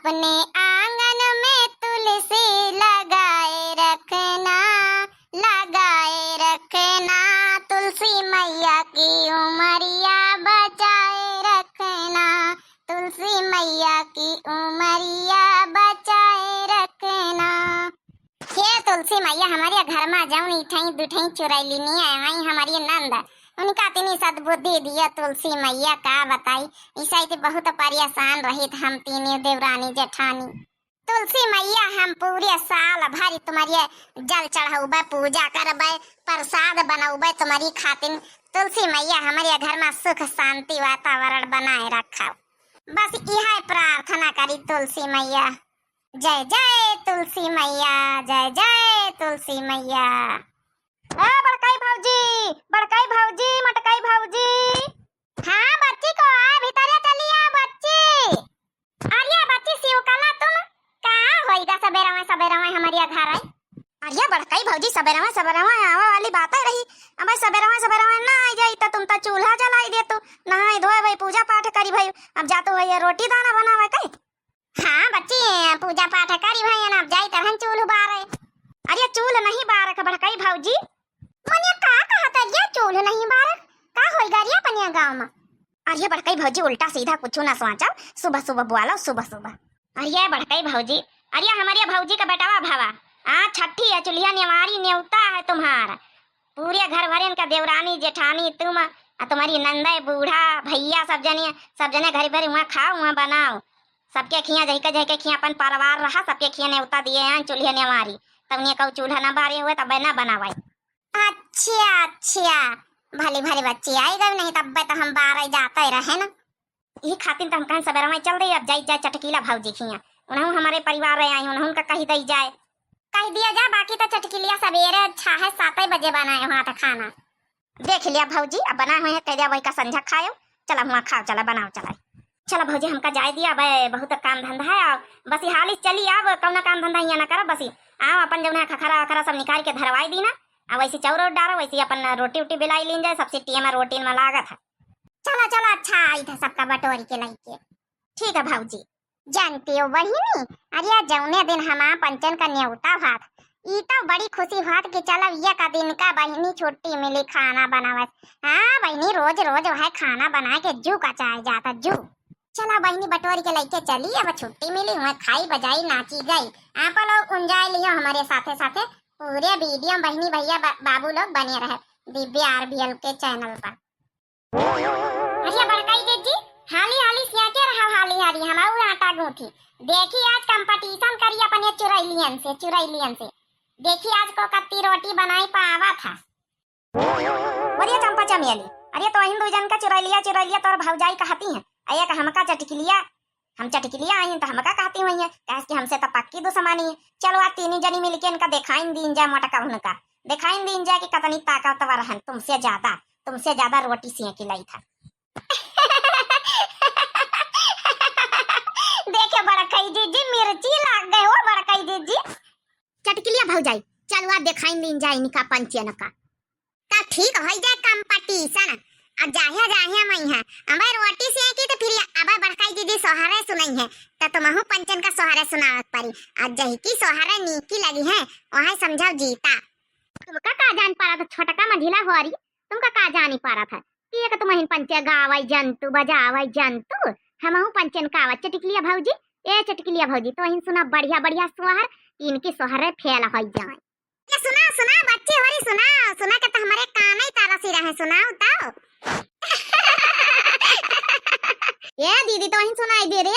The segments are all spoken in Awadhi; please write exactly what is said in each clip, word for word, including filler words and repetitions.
अपने आंगन में तुलसी लगाए रखना, लगाए रखना, तुलसी मैया की उमरिया बचाए रखना, तुलसी मैया की उमरिया बचाए रखना। हे तुलसी मैया, हमरे घर मा जौन इठई दुठई चुरैलिनिया आई हमरी नंद, उनका तिनी सद्बुद्धि दिया तुलसी मैया, का बताई, इसाई ते बहुत परेशान रहित हम तीनी देवरानी जेठानी। तुलसी मैया, हम पूरे साल भर तुम्हारे जल चढ़ौबे, पूजा करबे, प्रसाद बनौबे तुम्हारी खातिन। तुलसी मैया, हमरे घर मा सुख शांति वातावरण बनाए रखा। बस इहे प्रार्थना करी तुलसी मैया। जय जय तुलसी मैया, जय जय तुलसी मैया। ए बड़कई भौजी, बड़कई भौजी, मटकई भौजी। हाँ बच्ची को आ, भीतरे चली आ बच्ची। अरे बच्ची शिवकला, तुम कहाँ होइगा सबेरवा सबेरवा हमरिया घर आई? अरे बड़कई भौजी, सबेरवा सबेरवा आवा वाली बात रही। अब सबेरवा सबेरवा ना आई जाई तो तुम तो चूल्हा जलाई दे तू, नहाई धोए भाई, पूजा पाठ करी भाई, अब जा तू भैया रोटी दाना बनावे कई। हाँ बच्ची, पूजा पाठ करी भैया, अब जाई तरहन चूल्ह बारे। अरे चूल्ह नहीं बारक बड़कई भौजी। मनिया का कहत है ये चूल्ह नहीं बारक? का होइगा रे अपनिया गाँव मा? अरे बड़कई भौजी, उल्टा सीधा कुछ ना सोचो, सुबह सुबह बोलो, सुबह सुबह। अरे बड़कई भौजी, अरे हमारे भौजी का बेटवा भावा, आ छठी है, चुल्हिया नेवारी नेवता है तुम्हारा। पूरे घर भरेन का देवरानी जेठानी तुम, आ तुम्हारी नंदे बूढ़ा भैया सब जने, सब जने घर भरे हुआ खाओ, हुआ बनाओ। सबके खिया जहिके जहिके खिया अपन परिवार रहा, सबके खिया नेवता दिए हैं चुल्हिया नेवारी। तब ने कहू चूल्हा ना बारे हुए तब ना बनावाई। अच्छा अच्छा, भली भली बच्ची आई गई, नहीं तब तो हम बारे जाते रहे ना। ई खातिन तो हम कहन सबेरवा चल रही, अब जाई जाए चटकीला भौजी खिया, उन्हों हमारे परिवार रहे आई, उन्हों का कही दई जाए। कह दिया जा, बाकी तो चटकीलिया सबेरे छह सात बजे बनाए हुआ था खाना। देख लिया भौजी, अब बना हुए हैं, कह दिया वही का संझा खायो, चला हुआ खाओ, चला बनाओ, चला। चला भौजी, हमका जाए दिया, अब बहुत काम धंधा है, और बस हाली चली, अब कौना काम धंधा यहाँ ना करो, बस आओ अपन जौन है खखरा वखरा सब निकाल के धरवाई दी ना, आ वैसे चाउर और डारो, वैसे अपन रोटी उटी बेलाई लीन जाए, सबसे टीम रोटी में लागत है। चला चला, अच्छा आई था सबका बटोरी के लइके। ठीक है भौजी। जानती हो बहिनी, अरे जौने दिन हमार पंचन का न्योता भात, ई तो बड़ी खुशी भात कि चलो ये का दिन का बहिनी छुट्टी मिली खाना बनावत। हाँ बहिनी, रोज रोज वह खाना बना के जू का चाहे जाता जू। चलो बहिनी बटोरी के लइके चली, अब छुट्टी मिली, वहाँ खाई बजाई नाची गई। आप लोग enjoy लियो हमारे साथे साथे, पूरे video बहिनी भैया बा-, बाबू लोग बने रहे दिव्या आरबीएल के channel पर। अरे बड़काई जीजी, हाली हाली सियाके रहा, हाली हाली हमाऊ आटा गूंथी। देखी आज competition करी अपने चुरैलियन से, चुरैलियन से। देखी आज को कत्ती रोटी बनाई पावा था। अरे चंपा चमेली, अरे तो इन दू जन का चुरैलिया चुरैलिया तोर भौजाई कहती हैं, अरे एक हमका चटकिलिया, हम चटकिलिया आई हैं तो हमका कहती हुई हैं, कहे कि हमसे तो पक्की दुश्मनी है। चलो आज तीनी जनी मिलके इनका दिखाइन दीन जाए मोटका उनका, दिखाइन दीन जाए कि कतनी ताकतवर हैं, तुमसे ज्यादा, तुमसे ज्यादा रोटी सियाकी लाई था। देखे बड़कई जीजी, मिर्ची लाग गए हो बड़कई जीजी। चटकिलिया भौजाई, चलो आज दिखाइन दीन जाए इनका पंचन का। तब ठीक होइ जाए competition। अब जाहिया जाहिया मई है, अबे रोटी सियाकी तो फिर अबे बड़काई जीजी सोहरे सुनई है, तो तुमहू पंचन का सोहरे सुनावत परी। अब जहिकी सोहरे नीकी लगी है, वही समझाओ जीता। तुमका का जान पारा था छोटका मझिला होरी, तुमका का जानी पारा था कि एक तुमहिन पंचे गावै जंतु बजावै जंतु, हमहू पंचन का आवा। चटकिलिया भौजी, ए चटकिलिया भौजी, तोहिन सुना बढ़िया बढ़िया सोहर, इनकी सोहरे फेल होइ जाए। ये सुना, सुना, बच्ची होरी सुना, सुना के तो हमारे कान ही तारा सी रहे, सुनाओ तो। ए दीदी, तोहिन सुनाई दे रे।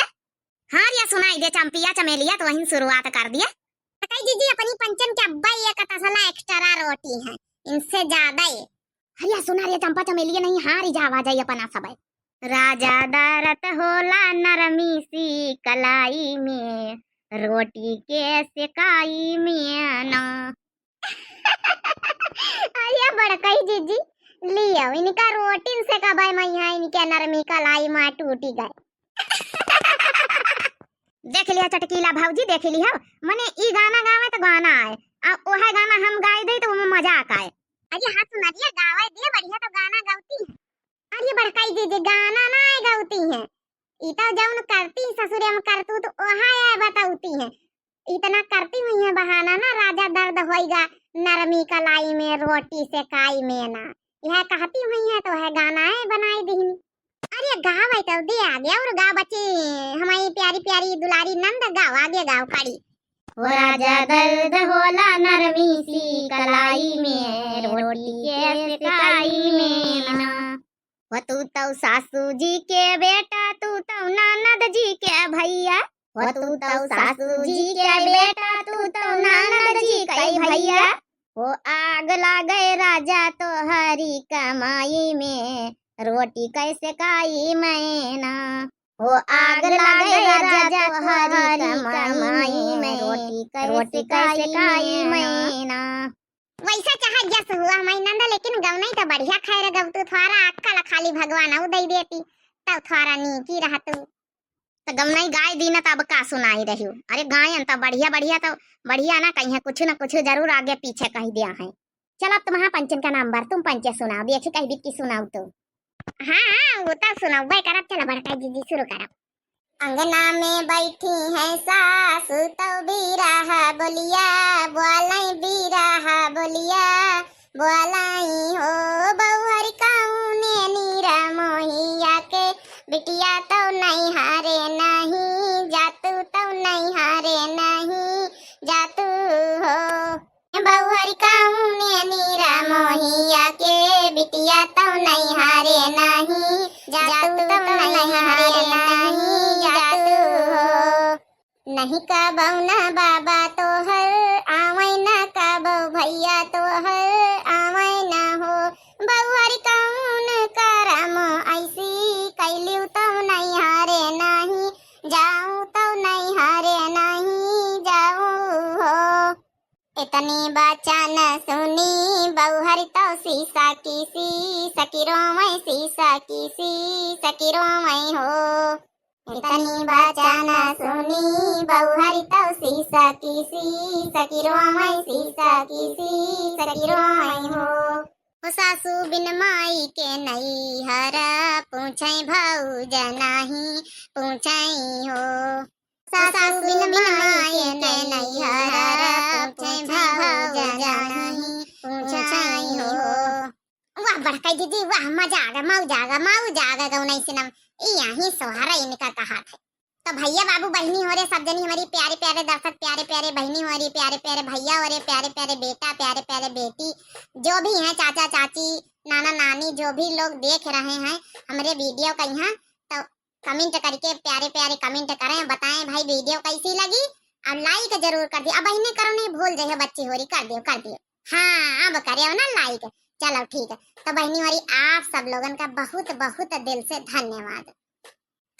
हाँ रे, सुनाई दे, चंपिया चमेलिया, तोहिन शुरुआत कर दिया। कई जीजी अपनी पंचन के अब्बा ये का तसला extra रोटी है, इनसे ज्यादा ये। अरे सुना रे चंपा चमेलिया, नहीं हारी जावा जाई अपना सबे। राजा दरत होला नरमी सी कलाई में, रोटी के सेकाई में ना। अरे बड़कई जीजी, लियो इनका रोटिन से कबाई मैया इनके नरमी कलाई माँ टूटी गए। देख लिया चटकीला भौजी, देख लिया, मने ई गाना गावे तो गाना आए, आ ओहे गाना हम गाई दे तो ओमे मजाक आए। अरे हाँ सुना दिया, गावे दिया, बढ़िया तो गाना गावती है। अरे बड़कई जीजी, गाना ना आए गावती है, ई तो जौन करती ससुरे में करतूत ओहा गा नरमी कलाई में, रोटी सेकाई में ना। यह कहती हुई है तो है गाना है बनाई दिहनी। अरे गावा तो दे आगे और गा बच्ची, हमारी प्यारी प्यारी दुलारी नंद गावा आगे गावा कड़ी। हो राजा दर्द होला नरमी सी कलाई में, रोटी के सेकाई में ना। हो तू तो सासू जी के बेटा, तू तो ननद जी के भैया। हो तू तो सासू जी के बेटा, तू तो ननद जी के भैया। हो आग लागे राजा तोहरी कमाई में, रोटी कैसे काई मैना। हो आग लागे राजा तोहरी कमाई में, रोटी कैसे काई मैना। वैसा चाहे जस हुआ हमारी नंदा, लेकिन गवनई तो बढ़िया खैर गवतू, थोड़ा अक्कल खाली भगवान ऊ दे देती, तब थोड़ा नीकी रहतू। तो गवनई गाय दीना, तब का सुनाई रही हो? अरे गायन तो बढ़िया, बढ़िया तो बढ़िया ना कहीं है, कुछ ना कुछ जरूर आगे पीछे कह दिया है। चलो अब तुम्हारा पंचन का नाम बर, तुम पंचे सुनाओ, देखी कही बीत की सुनाओ तो। हाँ, हाँ, वो तो सुनाओ, वह करब, चलो बड़का जीजी शुरू करब। अंगना में बैठी है सासु तो बिरहा बोलिया, बोलई बिरहा बोलिया, बोलई हो बउहर कौने नीरा मोहिया के बिटिया तो नैहरे नहीं जातू, तो नैहरे नहीं जातू हो। बउहर कौने नीरा मोहिया के बिटिया तो नैहरे नहीं जातू, तो नैहरे नहीं जातू हो। नहीं कबौ ना बाबा तोहर आवै ना कबौ भैया तोहर आवै ना हो। बउहर कौन करम ऐसी कैलिउ तो नैहरे नहीं जाऊ, तो नैहरे नहीं जाऊ हो। इतनी बचन सुनी बउहर तो सीसा की सीसा की रोवै, सीसा की सीसा की रोवै हो। इतनी बचन सुनी बउहर तो सीसा की सीसा की रोवै, सीसा की सीसा की रोवै हो। ओ सासू बिन माई के नैहर पूछै भौज नाही पूछै हो। सासु बिन माई के नैहर पूछै भौज नाही पूछै हो। वाह बड़का जीजी वाह, मजा आ गया, मौज आ गया, मौज आ गया गौनई सिनम। ई यही सोहर इनका कहा थे। तो भैया बाबू बहिनी हो रे सब जनी, हमारी प्यारे प्यारे दर्शक, प्यारे प्यारे बहिनी हो रे, प्यारे प्यारे भैया हो रे, प्यारे प्यारे बेटा, प्यारे प्यारे बेटी, जो भी हैं चाचा चाची, नाना नानी, जो भी लोग देख रहे हैं हमारे वीडियो का यहाँ, तो कमेंट करके प्यारे प्यारे कमेंट करें, बताएं भाई वीडियो कैसी लगी। और लाइक जरूर कर दियो। अब बहिनी करो नहीं भूल जाइए बच्ची होरी, कर दियो कर दियो। हाँ अब करे ना लाइक। चलो ठीक है। तो बहिनी होरी आप सब लोगन का बहुत बहुत दिल से धन्यवाद।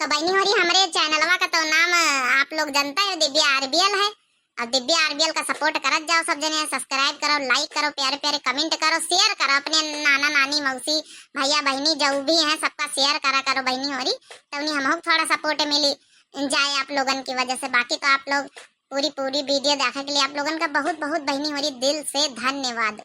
तो बहिनी होरी हमरे चैनलवा का तो नाम आप लोग जनता है दिव्या आरबीएल है। और दिव्या आरबीएल का सपोर्ट करत जाओ सब जने, सब्सक्राइब करो, लाइक करो, प्यारे प्यारे कमेंट करो, शेयर करो अपने नाना नानी मौसी भैया बहिनी जो भी हैं सबका शेयर करा करो बहिनी होरी, तब नहीं हमहू थोड़ा सपोर्ट मिली जाए आप लोगन की वजह से। बाकी तो आप लोग पूरी पूरी वीडियो देखे के लिए आप लोगन का बहुत बहुत बहिनी होरी दिल से धन्यवाद।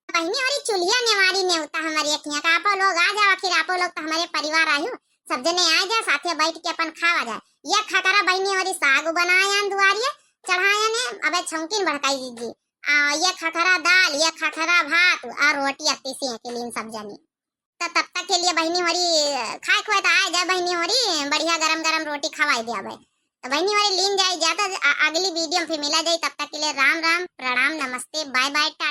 बहिनी होरी चुलिया नेवारी नेवता हमारी अखियाँ का आपो लोग आ जाओ, आखिर आपो लोग तो हमारे परिवार आयु, सब जने आ जाओ साथे बैठ के अपन खावा जाए। ये खखरा बहिनी होरी साग बनाया दुआरिया चढ़ाया ने, अबे छौंकिन भड़काई दीजिए। आ, ये खखरा दाल, ये खखरा भात और रोटी अत्ती सी के लिए सब जनी। तो तब तक के लिए बहिनी होरी खाए खुए तो आए जाए बहिनी होरी, बढ़िया गरम गरम रोटी खवाई दे अबे। तो बहिनी होरी लीन जाए जाता, अ-, अगली वीडियो में फिर मिला जाए। तब तक के लिए राम राम, प्रणाम, नमस्ते, बाय बाय, टाटा।